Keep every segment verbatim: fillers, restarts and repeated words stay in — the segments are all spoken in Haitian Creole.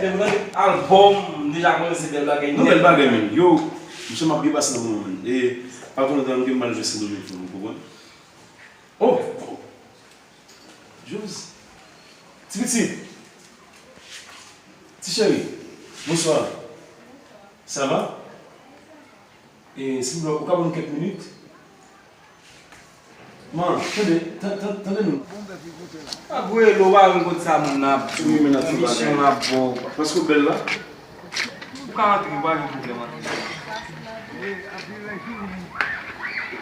Albòm, m deja konnen se bèl bagay. Non, bèl bagay, men. Yo, mesye, m ap byen pase nan moman, men. E, pa twò lontan, ke m al jwe Sendomeng, ou konprann? Oh! Jous. Ti pitit. Ti cheri. Bonsoir. Ça va? E, silvouplè, ou ka ban m kèk minit? Man, tande, tan- tan- tande nou. Ap voye lo, ou pa konn kot sa moun nan ap di w. Wi, men nan ti misyon bagay. L ap ba w. Paske w bèl la. Ou ka antre, pa gen pwoblèm antre.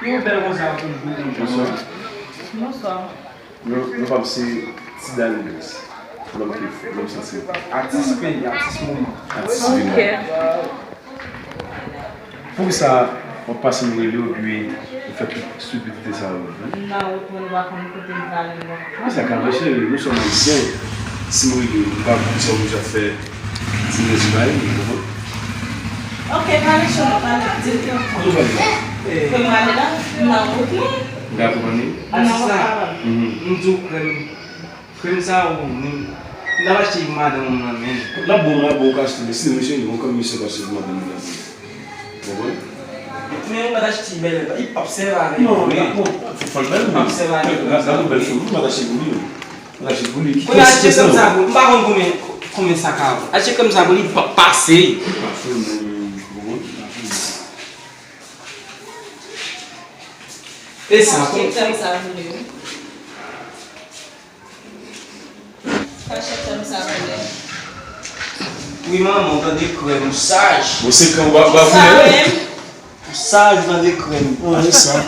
Yo bèl konsa pou nou. Bonswa. Bonswa. Non, non, pa m se Ti Daniels. Lòm ki, lòm santi. Atis peyi, atis moman. Atis vini. Ok. Poukisa w ap pase m rele w epi ou fè tout stipidite sa yo? M nan wout mwen, nou pa konn kote m prale non. Poukisa ka mache? Nou sòm ayisyen. Si m rele w, m pa konn sa w bezwen fè. Ti rezime a, ou konprann? Ok, pale sou nou, pale. Di l ke. Kote w prale la? Ke m ale la, m nan wout mwen. M ka konprann li? M nan wout mwen. Mhm. M di w krèm. Krèm sa ou menm, m t ap achte pou madanm ou nan men. L ap bon, l ap bon, ou ka achte, men si mesye, yon kòm mesye ou ka achte pou madanm ou nan men. Ou konprann? Men ou pa t achte bèl, li p ap sèvi avè l. Non, l ap bon, fò l bèl, men. Li p ap sèvi avè l. Gade yon bèl fanm, ou pa t achte pou li, men. Ou t achte pou li. Ki konsistans lan? Achte kòm sa pou, m pa konn konbyen, konbyen sa ka vo. Achte kòm sa pou li, pa- pase. Li pa fè, men, ou konprann? E sa, achte kòm sa pou li, wi. Kache krèm sa pou mwen. Wi, manman, ou tande krèm, ou saj. Ou se krèm, ou ba, ou ba koulè, wi. Ou saj, ou tande krèm. An, e sa.